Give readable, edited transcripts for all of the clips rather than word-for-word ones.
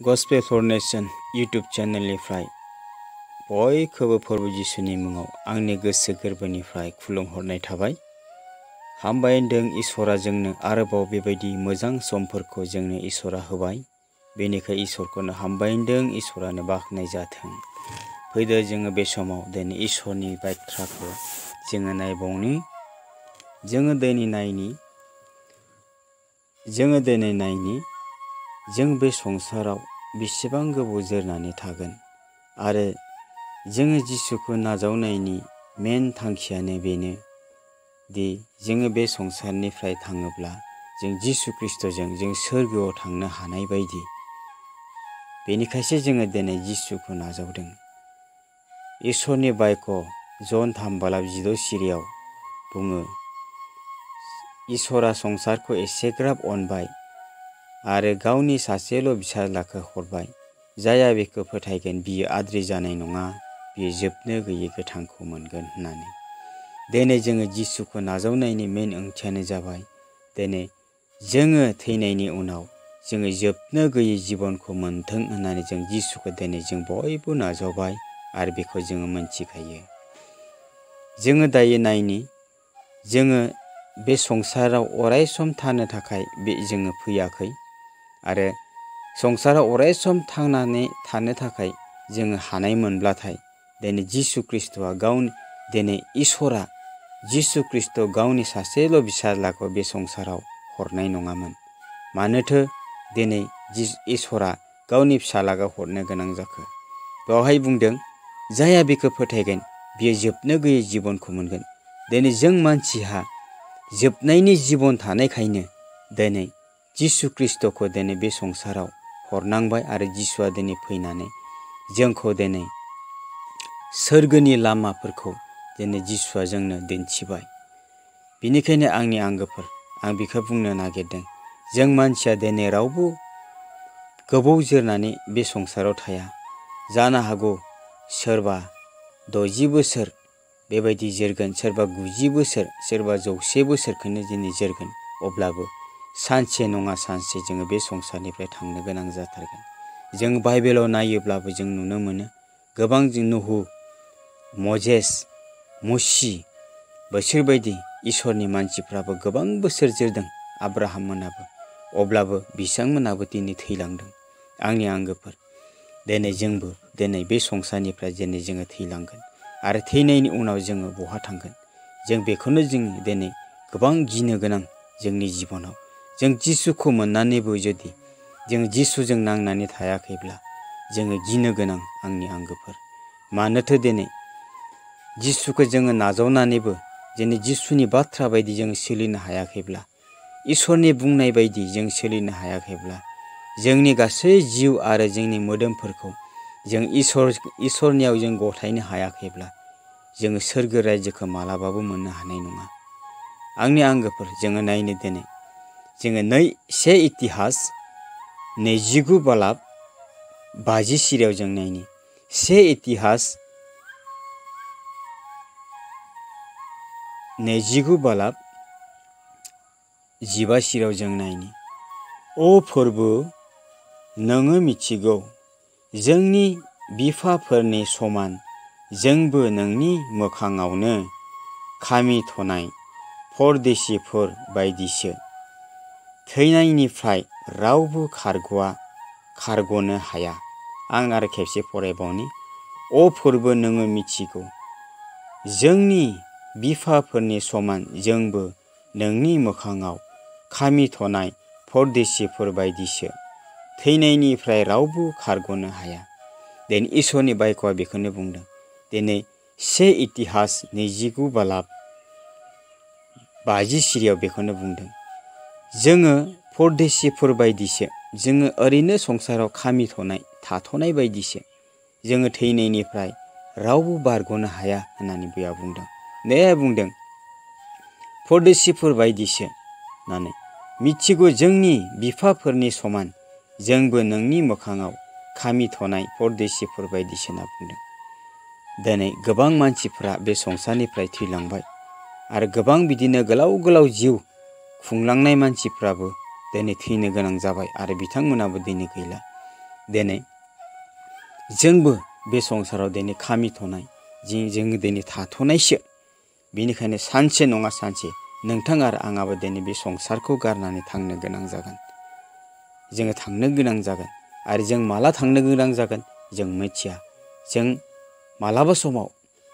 Gospel four nation YouTube चेनेलनिफ्राय बयखौबो फोरबो जिसुनि मुङाव आंनि गोसो गोरबोनिफ्राय खुलुमहरनाय थाबाय। हामबाय होनदों इसोरा जोंनो आरोबाव बेबायदि मोजां समफोरखौ जोंनो इसोरा होबाय। बेनिखाय इसोरखौनो हामबाय होनदों, इसोरानो बाख्नाय जाथों। फैदो जोङो बे समाव दिनै इसोरनि बाथ्राखौ जोङो नायबावनि। जोङो दिनै नायनि जों बे संसाराव बेसेबां गोबाव जोरनानै थागोन आरो जोङो जिसुखौ नाजावनायनि मेन थांखियानो बेनो दि जोङो बे संसारनिफ्राय थाङोब्ला जों जिसु ख्रिस्ट'जों जों सोरगोआव थांनो हानाय बायदि। बेनिखायसो जोङो दिनै जिसुखौ नाजावदों। इसोरनि बायख' जन 3:16 सिरियाव बुङो, इसोरा संसारखौ एसेग्राब अनबाय आरो गावनि सासेल' फिसाज्लाखौ हरबाय, जायहा बेखौ फोथायगोन बियो आद्रि जानाय नङा, बियो जोबनो गैयै गोथांखौ मोनगोन होननानै। दिनै जोङो जिसुखौ नाजावनायनि मेन ओंथियानो जाबाय दिनै जोङो थैनायनि उनाव जोङो जोबनो गैयै जिबनखौ मोनथों होननानै जों जिसुखौ दिनै जों बयबो नाजावबाय आरो बेखौ जोङो मोनथिखायो। जोङो दायो नायनि, जोङो बे संसाराव अरायसम थानो थाखाय जोङो फैयाखै आरो संसाराव अरायसम थांनानै थानो थाखाय जोङो हानाय मोनब्लाथाय दिनै जिसु ख्रिस्ट'आ दिनै इसोरा जिसु ख्रिस्ट' गावनि सासेल' फिसाज्लाखौ बे संसाराव हरनाय नङामोन। मानोथो दिनै इसोरा गावनि फिसाज्लाखौ हरनो गोनां जाखो? बेवहाय बुंदों, जायहा बेखौ फोथायगोन बियो जोबनो गैयै जिबनखौ मोनगोन। दिनै जों मानसिहा जोबनायनि जिबन थानायखायनो दिनै जिसु ख्रिस्ट'खौ दिनै बे संसाराव हरनांबाय आरो जिसुआ दिनै फैनानै जोंखौ दिनै सोरगोनि लामाफोरखौ दिनै जिसुआ जोंनो दिन्थिबाय। बेनिखायनो आंनि आंगोफोर, आं बेखौ बुंनो नागिरदों, जों मानसिया दिनै रावबो गोबाव जोरनानै बे संसाराव थाया। जानो हागौ सोरबा 60 बोसोर बेबायदि जोरगोन, सोरबा 90 बोसोर, सोरबा 100 बोसोरखौनो दिनै जोरगोन। अब्लाबो सानसे नङा सानसे जोङो बे संसारनिफ्राय थांनो गोनां जाथारगोन। जों बाइबेलाव नायोब्लाबो जों नुनो मोनो गोबां नूह, मजेस, मुसि बैसोरबायदि इसोरनि मानसिफ्राबो गोबां बोसोर जोरदों, आब्राहाम मोनाबो। अब्लाबो बिथांमोनाबो दिनै थैलांदों। आंनि आंगोफोर, दिनै जोंबो दिनै बे संसारनिफ्राय दिनै जोङो थैलांगोन आरो थैनायनि उनाव जोङो बहा थांगोन? जों बेखौनो जोङो दिनै गोबां गिनो गोनां जोंनि जिबनाव। जों जिसुखौ मोननानैबो जुदि जों जिसुजों नांनानै थायाखैब्ला जोङो गिनो गोनां आंनि आंगोफोर। मानोथो दिनै जिसुखौ जोङो नाजावनानैबो दिनै जिसुनि बाथ्रा बायदि जों सोलिनो हायाखैब्ला, इसोरनि बुंनाय बायदि जों सोलिनो हायाखैब्ला, जोंनि गासै जिउ आरो जोंनि मोदोमफोरखौ जों इसोरनियाव जों गथायनो हायाखैब्ला जोङो सोरगो रायजोखौ मालाबाबो मोननो हानाय नङा। आंनि आंगोफोर, जोङो नायनो दिनै जोङो 2 इतिहास 29:50 सिरियाव जों नायनि। 1 इतिहास 29:15 सिरियाव जों नायनि। अ फोरबो, नोङो मिथिगौ, जोंनि बिफाफोरनि समान जोंबो नोंनि मोखाङावनो खामि थनाय परदेशिफोर बायदिसो। थैनायनिफ्राय रावबो खारग'नो हाया। आं आरो खेबसे फरायबावनि। अ फोरबो, नोङो मिथिगौ, जोंनि बिफाफोरनि समान जोंबो नोंनि मोखाङाव खामि थनाय परदेशिफोर बायदिसो। थैनायनिफ्राय रावबो खारग'नो हाया। दिनै इसोरनि बायख'आ बेखौनो बुंदों। दिनै 1 इतिहास 29:50 सिरियाव बेखौनो बुंदों। जोङो परदेशिफोर बायदिसो, जोङो ओरैनो संसाराव खामि थाथ'नाय बायदिसो। जोङो थैनायनिफ्राय रावबो बारग'नो हाया होननानै बेयाव बुंदों। बुंदों परदेशिफोर बायदिसो होननानै। मिथिगौ, जोंनि बिफाफोरनि समान जोंबो नोंनि मोखाङाव खामि थनाय परदेशिफोर बायदिसो होनना बुंदों। दिनै गोबां मानसिफ्रा बे संसारनिफ्राय थैलांबाय आरो गोबां बिदिनो गोलाव गोलाव जिउ खुंलांनाय मानसिफ्राबो दिनै थैनो गोनां जाबाय आरो बिथांमोनाबो दिनै गैला। दिनै जोंबो बे संसाराव दिनै खामिथ'नाय जों दिनै थाथ'नायसो। बेनिखायनो सानसे नङा सानसे नोंथां आरो आंहाबो दिनै बे संसारखौ गारनानै थांनो गोनां जागोन। जोङो थांनो गोनां जागोन आरो जों माला थांनो गोनां जागोन जों मिथिया। जों मालाबा समाव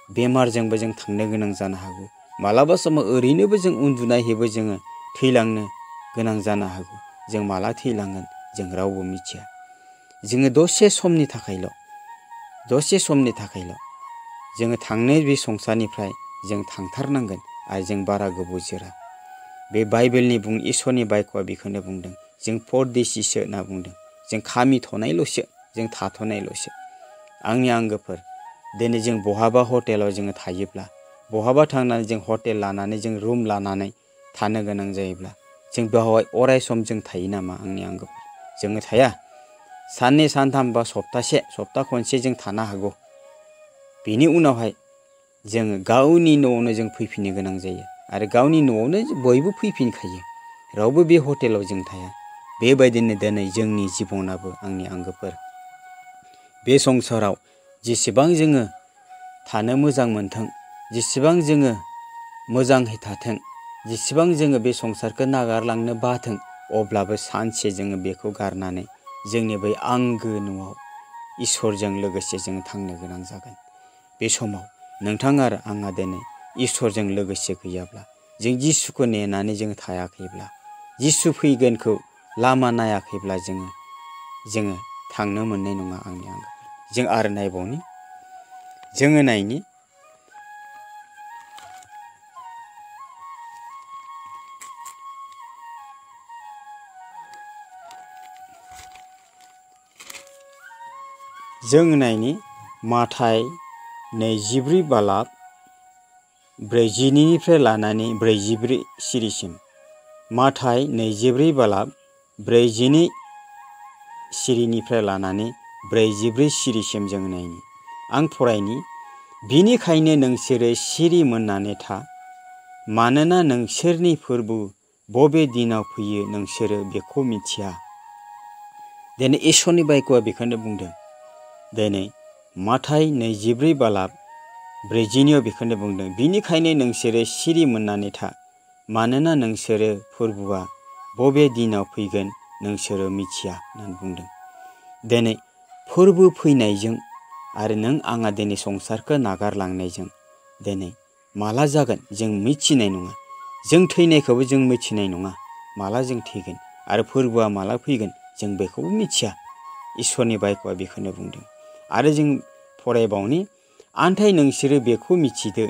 बेमारजोंबो जों थांनो गोनां जानो हागौ। मालाबा समाव ओरैनोबो जों उन्दुनायहैबो जोङो थैलांनो गोनां जानो हागौ। जों माला थैलांगोन जों रावबो मिथिया। जोङो दसे समनि थाखायल' जोङो थांनो बे संसारनिफ्राय जों थांथारनांगोन आरो जों बारा गोबाव जोरा। बे बाइबेलनि इसोरनि बायख'आ बेखौनो बुंदों। जों परदेसिसो होनना बुंदों। जों खामिथ'नायल'सो, जों थाथ'नायल'सो। आंनि आंगोफोर, दिनै जों बहाबा हटेलाव जोङो थायोब्ला, बहाबा थांनानै जों हटेल लानानै जों रुम लानानै थानो गोनां जायोब्ला जों बेवहाय अराय सम जों थायो नामा आंनि आंगोफोर? जोङो थाया। साननै सानथाम बा सप्ता खनसे जों थानो हागौ। बेनि उनावहाय जोङो गावनि न'आवनो जों फैफिननो गोनां जायो आरो गावनि न'आवनो बयबो फैफिनखायो। रावबो बे हटेलाव जों थाया। बेबायदिनो दिनै जोंनि जिबनाबो आंनि आंगोफोर। बे संसाराव जेसेबां जोङो थानो मोजां मोनथों, जेसेबां जोङो मोजाङै थाथों, जेसेबां जोङो बे संसारखौ नागारलांनो बाथों, अब्लाबो सानसे जोङो बेखौ गारनानै जोंनि बै आंगो न'आव इसोरजों लोगोसे जों थांनो गोनां जागोन। बे समाव नोंथां आरो आंहा दिनै इसोरजों लोगोसे गैयाब्ला, जों जिसुखौ नेनानै जों थायाखैब्ला, जिसु फैगोनखौ लामा नायाखैब्ला जोङो थांनो मोननाय नङा आंनि आंगो। जों आरो नायबावनि, जोङो नायनि माथाय 24:42 लानानै 44 सिरिसिम। माथाय 24:42 सिरिनिफ्राय लानानै 44 सिरिसिम जों नायनि। आं फरायनि। बिनिखायनो नोंसोरो सिरि मोननानै था, मानोना नोंसोरनि फोरबो बबे दिनाव फैयो नोंसोरो बेखौ मिथिया। दिनै इसोरनि बायख'आ बेखौनो बुंदों। दिनै माथाय 24:42 बेखौनो बुंदों। बिनिखायनो नोंसोरो सिरि मोननानै था, मानोना नोंसोरो फोरबोआ बबे दिनाव फैगोन नोंसोरो मिथिया होननानै बुंदों। दिनै फोरबो फैनायजों आरो नों आंहा दिनै संसारखौ नागारलांनायजों दिनै माला जागोन जों मिथिनाय नङा। जों थैनायखौबो जों मिथिनाय नङा, माला जों थैगोन आरो फोरबोआ माला फैगोन जों बेखौबो मिथिया। इसोरनि बायख'आ बेखौनो बुंदों। आरो जों फरायबावनि, आन्थाय नोंसोरो बेखौ मिथिदो,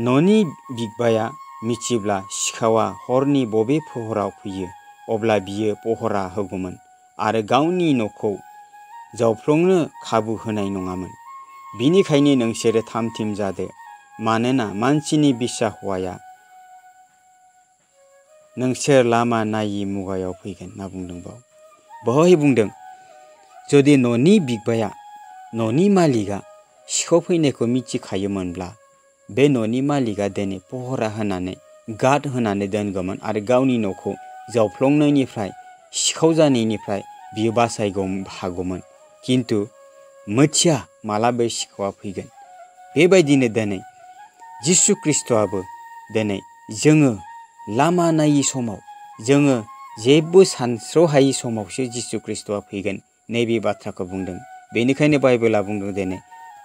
न'नि बिगोमाया मिथिब्ला सिखावा हरनि बबे पहराव फैयो, अब्ला बियो पहरा होगौमोन आरो गावनि न'खौ जावफ्लंनो खाबु होनाय नङामोन। बिनिखायनो नोंसोरो थाम-थिम जादो, मानोना मानसिनि फिसा हौवाया नोंसोर लामा नायि मुगायाव फैगोन होनना बुंदों। बेवहाय बुंदों, जुदि न'नि बिगोमाया, न'नि मालिकआ सिखाव फैनायखौ मिथिखायोमोनब्ला बे न'नि मालिकआ दिनै पहरा होनानै गार्ड होनानै दोनगौमोन आरो गावनि न'खौ जावफ्लंनायनिफ्राय, सिखाव जानायनिफ्राय बियो हागौमोन। खिन्थु मिथिया माला बे सिखावा फैगोन। बेबायदिनो दिनै जिसु ख्रिस्ट'आबो दिनै जोङो लामा नायि समाव, जोङो जेबो सानस्र'हायि समावसो जिसु ख्रिस्ट'आ फैगोन नैबे बाथ्राखौ बुंदों। बेनिखायनो बाइबेला बुंदों दिनै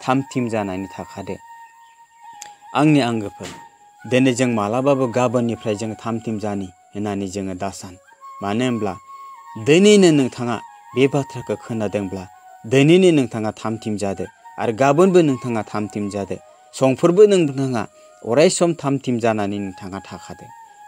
थाम-थिम जानानै थाखादो। आंनि आंगोफोर, दिनै जों मालाबाबो गाबोननिफ्राय जों थाम-थिम जानि होननानै जोङो दा सान। मानो होनब्ला दिनैनो नोंथाङा बे बाथ्राखौ खोनादोंब्ला दिनैनो नोंथाङा थाम-थिम जादो आरो गाबोनबो नोंथाङा थाम-थिम जादो। समफोरबो नोंथाङा अराय सम थाम-थिम जानानै नोंथाङा थाखादो।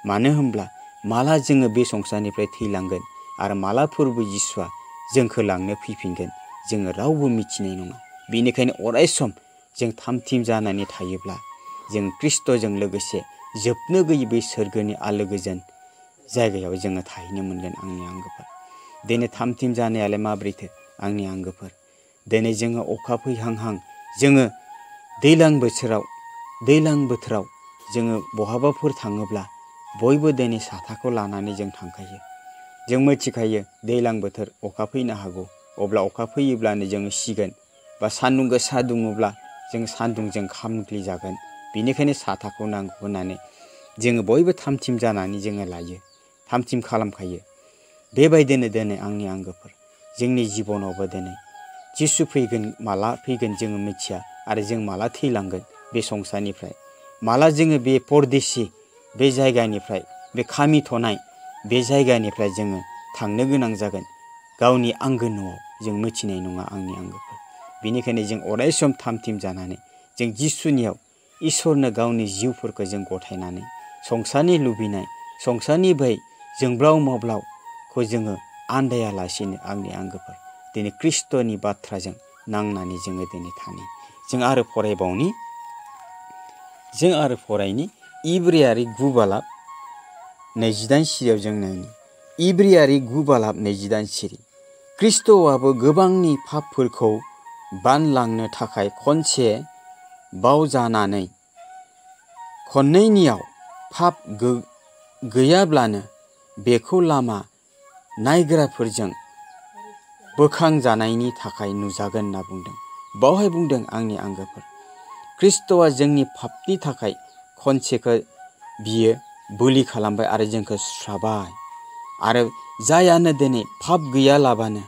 मानो होनब्ला माला जोङो बे संसारनिफ्राय थैलांगोन आरो माला फोरबो जिसुआ जोंखौ लांनो फैफिनगोन जोङो रावबो मिथिनाय नङा। बेनिखायनो अराय सम जों थाम-थिम जानानै थायोब्ला जों ख्रिस्ट'जों लोगोसे जोबनो गैयै बे सोरगोनि आलो गोजोन जायगायाव जोङो थाहैनो मोनगोन आंनि आंगोफोर। दिनै थाम-थिम जानायालाय माब्रैथो आंनि आंगोफोर? दिनै जोङो अखा फैहांहां, जोङो दैज्लां बोथोराव जोङो बहाबाफोर थाङोब्ला बयबो दिनै साथाखौ लानानै जों थांखायो। जों मिथिखायो दैज्लां बोथोर, अखा फैनो हागौ, अब्ला अखा फैयोब्लानो जोङो सिगोन बा सान्दुं गोसा दुङोब्ला जों सान्दुंजों खामग्लिजागोन। बेनिखायनो साथाखौ नांगौ होननानै जोङो बयबो थामथिम जानानै जोङो लायो, थामथिम खालामखायो। बेबायदिनो दिनै आंनि आंगोफोर जोंनि जिबनावबो दिनै जिसु फैगोन, माला फैगोन जोङो मिथिया आरो जों माला थैलांगोन बे संसारनिफ्राय, माला जोङो बे परदेसि बे जायगानिफ्राय, बे खामिथ'नाय बे जायगानिफ्राय जोङो थांनो गोनां जागोन गावनि आंगो न'आव जों मिथिनाय नङा आंनि आंगोफोर। बेनिखायनो जों अराय सम थामथिम जानानै जों जिसुनियाव इसोरनो गावनि जिउफोरखौ जों गथायनानै संसारनि लुबैनाय, संसारनि बै जोंब्लाव माब्लावखौ जोङो आन्दायालासिनो आंनि आंगोफोर दिनै ख्रिस्ट'नि बाथ्राजों नांनानै जोङो दिनै थानि। जों आरो फरायनि इब्रियारि 9 बालाब 28 सिरियाव जों नायनि। इब्रियारि 9 बालाब 28 सिरि। ख्रिस्ट'आबो गोबांनि पापफोरखौ बानलांनो थाखाय खनसे बावजानानै खननैनियाव पाप गैयाब्लानो बेखौ लामा नायग्राफोरजों बोखांजानायनि थाखाय नुजागोन होनना बुंदों। बावहाय बुंदों आंनि आंगोफोर ख्रिस्ट'आ जोंनि पापनि थाखाय खनसेखौ बियो बोलि खालामबाय आरो जोंखौ सुस्राबाय। आरो जायानो दिनै पाप गैयालाबानो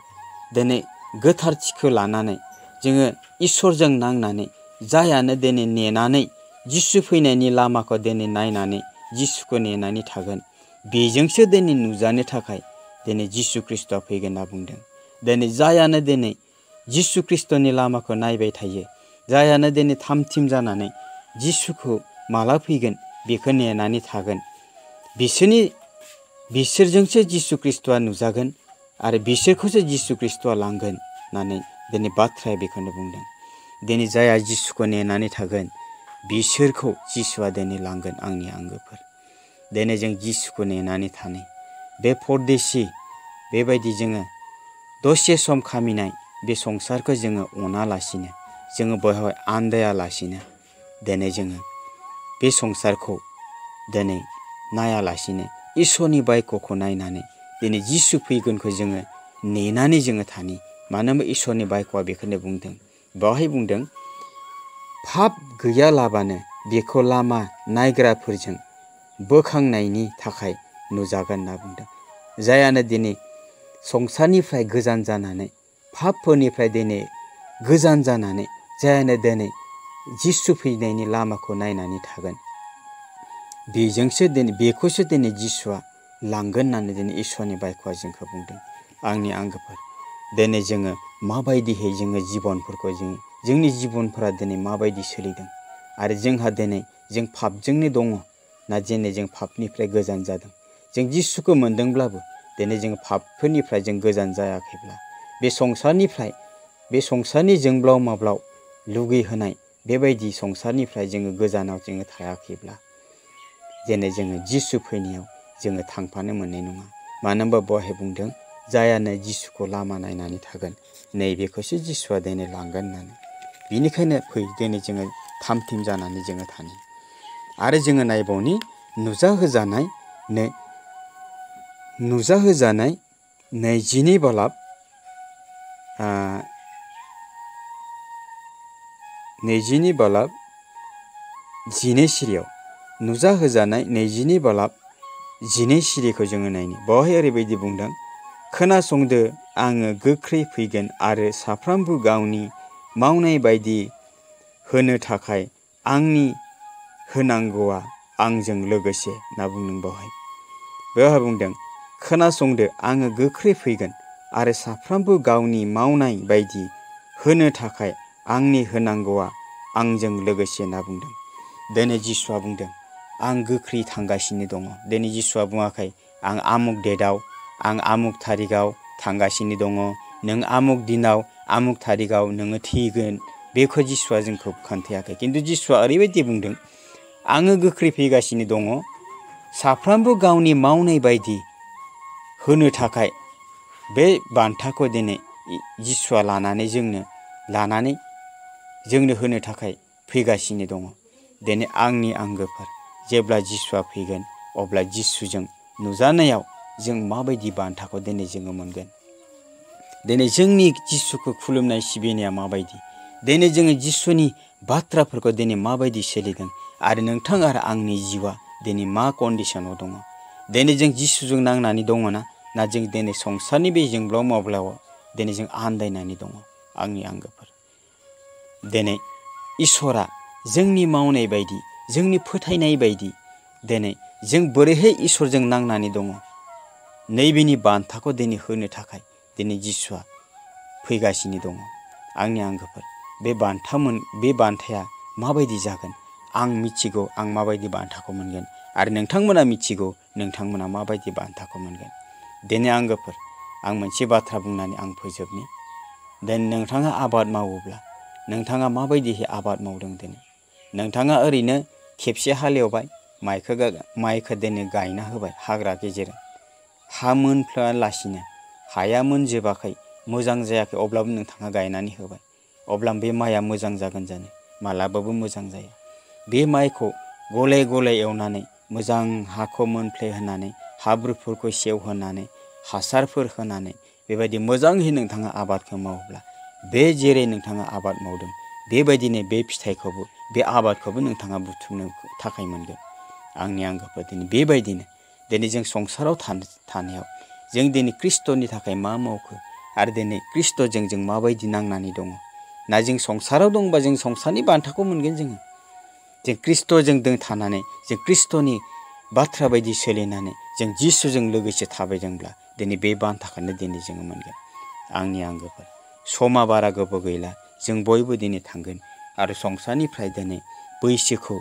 दिनै गोथारथिखौ लानानै जोङो इसोरजों नांनानै जायानो दिनै नेनानै जिसु फैनायनि लामाखौ दिनै नायनानै जिसुखौ नेनानै थागोन, बेजोंसो दिनै नुजानो थाखाय दिनै जिसु ख्रिस्ट'आ फैगोन होनना बुंदों। दिनै जायानो दिनै जिसु ख्रिस्ट'नि लामाखौ नायबाय थायो, जायानो दिनै थामथिम जानानै जिसुखौ माला फैगोन बेखौ नेनानै थागोन, बिसोरजोंसो जिसु ख्रिस्ट'आ नुजागोन आरो बिसोरखौसो जिसु ख्रिस्ट'आ लांगोन होननानै दिनै बाथ्राया बेखौनो बुंदों। दिनै जाया जिसुखौ नेनानै थागोन बिसोरखौ जिसुआ दिनै लांगोन आंनि आंगोफोर। दिनै जों जिसुखौ नेनानै थानाय बे परदेसि बेबायदि जोङो दसे सम खामिनाय बे संसारखौ जोङो अनालासिनो, जोङो बेवहाय आन्दायालासिनो दिनै जोङो बे संसारखौ दिनै नायालासिनो इसोरनि बायख्यखौ नायनानै दिनै जिसु फैगोनखौ जोङो नेनानै जोङो थानि। मानो होनबा इसोरनि बायख्यआ बेखौनो बुंदों। बेवहाय बुंदों पाप गैयालाबानो बेखौ लामा नायग्राफोरजों बोखांनायनि थाखाय नुजागोन होनना बुंदों। जायानो दिनै संसारनिफ्राय गोजान जानानै, पापफोरनिफ्राय दिनै गोजान जानानै जायानो दिनै जिसु फैनायनि लामाखौ नायनानै थागोन, बेखौसो दिनै जिसुआ लांगोन होननानै दिनै इसोरनि बायख्यआ जोंखौ बुंदों। आंनि आंगोफोर दिनै जोङो माबायदिहै जोङो जिबनफोरखौ जोंनि जिबनफोरा दिनै माबायदि सोलिदों आरो जोंहा दिनै जों पापजोंनो दङ ना दिनै जों पापनिफ्राय गोजान जादों। जों जिसुखौ मोनदोंब्लाबो दिनै जों पापफोरनिफ्राय जों गोजान जायाखैब्ला, बे संसारनि जोंब्लाव माब्लाव लुगैहोनाय बेबायदि संसारनिफ्राय जोङो गोजानाव जोङो थायाखैब्ला दिनै जोङो जिसु फैनायाव जोङो थांफानो मोननाय नङा। मानो होनबा बहाय बुंदों जायानो जिसुखौ लामा नायनानै थागोन नैबेखौसो जिसुआ दिनै लांगोन होननानै। बिनिखायनो फै दिनै जोङो थामथिम जानानै जोङो थानि। आरो जोङो नायबावनि नुजाहोजानाय 22 बालाब 12 सिरियाव नुजाहोजानाय 22 बालाब 12 सिरिखौ जोङो नायनो। बावहाय ओरैबायदि बुंदों खोनासंदो आङो गोख्रै फैगोन आरो साफ्रोमबो गावनि मावनाय बायदि होनो थाखाय आंनि होनांगौआ आंजों लोगोसे होनना बुंदों। बेवहाय बुंदों खोनासंदो आङो गोख्रै फैगोन आरो साफ्रोमबो गावनि मावनाय बायदि होनो थाखाय आंनि होनांगौआ आंजों लोगोसे होनना बुंदों। दिनै जिसुआ बुंदों आं गोख्रै थांगासिनो दङ। दिनै जिसुआ बुङाखै आं आमुक डेटआव, आं आमुक थारिखआव थांगासिनो दङ, नों आमुक दिनाव आमुक थारिखआव नोङो थैगोन, बेखौ जिसुआ जोंखौ खोन्थायाखै। खिन्थु जिसुआ ओरैबायदि बुंदों आङो गोख्रै फैगासिनो दङ, साफ्रोमबो गावनि मावनाय बायदि होनो थाखाय बे बान्थाखौ दिनै जिसुआ जोंनो होनो थाखाय फैगासिनो दङ। दिनै आंनि आंगोफोर जेब्ला जिसुआ फैगोन अब्ला जिसुजों नुजानायाव जों माबायदि बान्थाखौ दिनै जोङो मोनगोन। दिनै जोंनि जिसुखौ खुलुमनाय सिबिनाया माबायदि, दिनै जोङो जिसुनि बाथ्राफोरखौ दिनै माबायदि सोलिदों आरो नोंथां आरो आंनि जिउआ दिनै मा कन्डिसनाव दङ। दिनै जों जिसुजों नांनानै दङ ना जों दिनै संसारनि बे जोंब्लाव माब्लायाव दिनै जों आन्दायनानै दङ। आंनि आंगोफोर, दिनै इसोरा जोंनि मावनाय बायदि, जोंनि फोथायनाय बायदि दिनै जों बोरैहाय इसोरजों नांनानै दङ, नैबेनि बान्थाखौ दिनै होनो थाखाय दिनै जिसुआ फैगासिनो दङ। आंनि आंगोफोर, बे बान्थाया माबायदि जागोन आं मिथिगौ, आं माबायदि बान्थाखौ मोनगोन आरो नोंथांमोना मिथिगौ नोंथांमोना माबायदि बान्थाखौ मोनगोन। दिनै आंगोफोर, आं मोनसे बाथ्रा बुंनानै आं फोजोबनि। दिनै नोंथाङा आबाद मावोब्ला नोंथाङा माबायदिहै आबाद मावदों, दिनै नोंथाङा ओरैनो खेबसे हालेवबाय, माइखौ दिनै गायना होबाय हाग्रा गेजेराव, हा मोनफ्लायालासिनो, हाया मोनजोबाखै, मोजां जायाखै, अब्लाबो नोंथाङा गायनानै होबाय, अब्ला बे माइया मोजां जागोन जानो? मालाबाबो मोजां जाया। बे माइखौ गले गले एवनानै मोजां हाखौ मोनफ्लेहोनानै हाब्रुफोरखौ सेवहोनानै हासारफोर होनानै बेबायदि मोजाङै नोंथाङा आबादखौ मावोब्ला बे जेरै नोंथाङा आबाद मावदों बेबायदिनो बे फिथाइखौबो, बे आबादखौबो नोंथाङा बुथुमनो थाखाय मोनगोन। आंनि आंगोफोर, दिनै बेबायदिनो दिनै जों संसाराव थानायाव जों दिनै ख्रिस्ट'नि थाखाय मा मावखो आरो दिनै ख्रिस्ट'जों जों माबायदि नांनानै दङ ना? जों संसाराव दंबा जों संसारनि बान्थाखौ मोनगोन। जों ख्रिस्ट'जों थानानै जों ख्रिस्ट'नि बाथ्रा बायदि सोलिनानै जों जिसुजों लोगोसे थाबायदोंब्ला दिनै बे बान्थाखौनो दिनै जोङो मोनगोन। आंनि आंगोफोर, समा बारा गोबाव गैला, जों बयबो दिनै थांगोन आरो संसारनिफ्राय दिनै बैसोखौ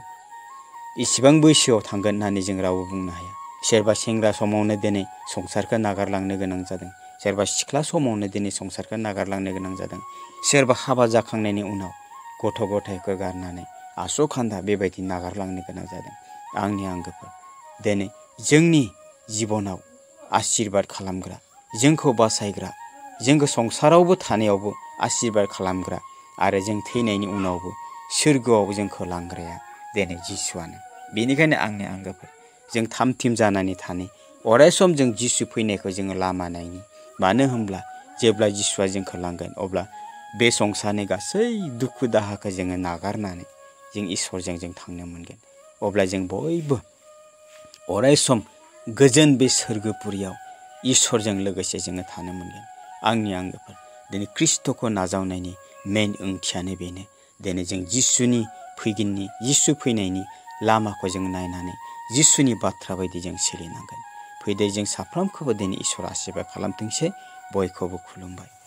इसिबां बैसोआव थांगोन होननानै जों रावबो बुंनो हाया। सोरबा सेंग्रा समावनो दिनै संसारखौ नागारलांनो गोनां जादों, सोरबा सिख्ला समावनो दिनै संसारखौ नागारलांनो गोनां जादों, सोरबा हाबा जाखांनायनि उनाव गथ' गथायखौ गारनानै आस' खान्दा बेबायदि नागारलांनो गोनां जादों। आंनि आंगोफोर, दिनै जोंनि जिबनाव आशिर्बाद खालामग्रा, जोंखौ बासायग्रा, जोंखौ संसारावबो थानायावबो आशिर्बाद खालामग्रा आरो जों थैनायनि उनावबो सोरगोआव जोंखौ लांग्राया दिनै जिसुआनो। बेनिखायनो आंनि आंगोफोर, जों थामथिम जानानै थानि, अराय सम जों जिसु फैनायखौ जोङो लामा नायनि। मानो होनब्ला जेब्ला जिसुआ जोंखौ लांगोन अब्ला बे संसारनि गासै दुखु दाहाखौ जोङो नागारनानै जों इसोरजों जों थांनो मोनगोन। अब्ला जों बयबो अराय सम गोजोन बे सोरगोपुरियाव इसोरजों लोगोसे जोङो थानो मोनगोन। आंनि आंगोफोर, दिनै ख्रिस्ट'खौ नाजावनायनि मेन ओंथियानो बेनो। दिनै जों जिसु फैनायनि लामाखौ जों नायनानै जिसुनि बाथ्रा बायदि जों सोलिनांगोन। फैदो जों साफ्रोमखौबो दिनै इसोर आशिर्बाद खालामथोंसै। बयखौबो खुलुमबाय।